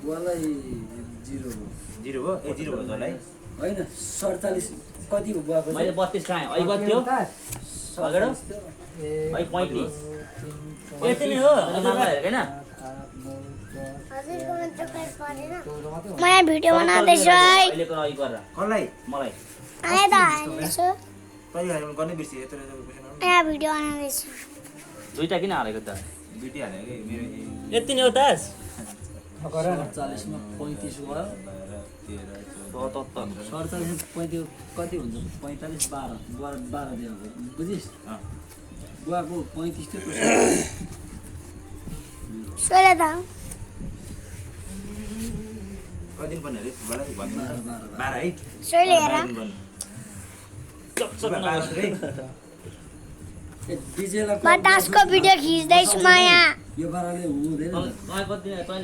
बुवालाई 0 हो 0 हो ए 0 हो जसलाई होइन 47 कति हो बुवाको मैले 32 खाएँ अहिले कति थियो अगाडि अहिले 35 यति नै हो मामा हेरेको हैन म यहाँ भिडियो बनाउँदैछु है अहिलेको अघि गरेर कसलाई मलाई आए त हाल्दैछु तैले हाल्नु गर्ने बिर्सिए यत्रो क्वेशन यहाँ भिडियो बनाउँदैछु दुईटा किन हालेको त बिटी हाल्यो के मेरो यति नै हो तास 47 मा 35 भयो 77 47 मा 35 कति हुन्छ 45 12 बुवा 12 दियो बुझिस बुवाको 35 थियो सोले त कति दिन पर्ने रे मलाई भन्नु 12 है सोले हेर डिजेला म तासको भिडियो खिच्दैछु म यहाँ यो पाराले हुँदैन कति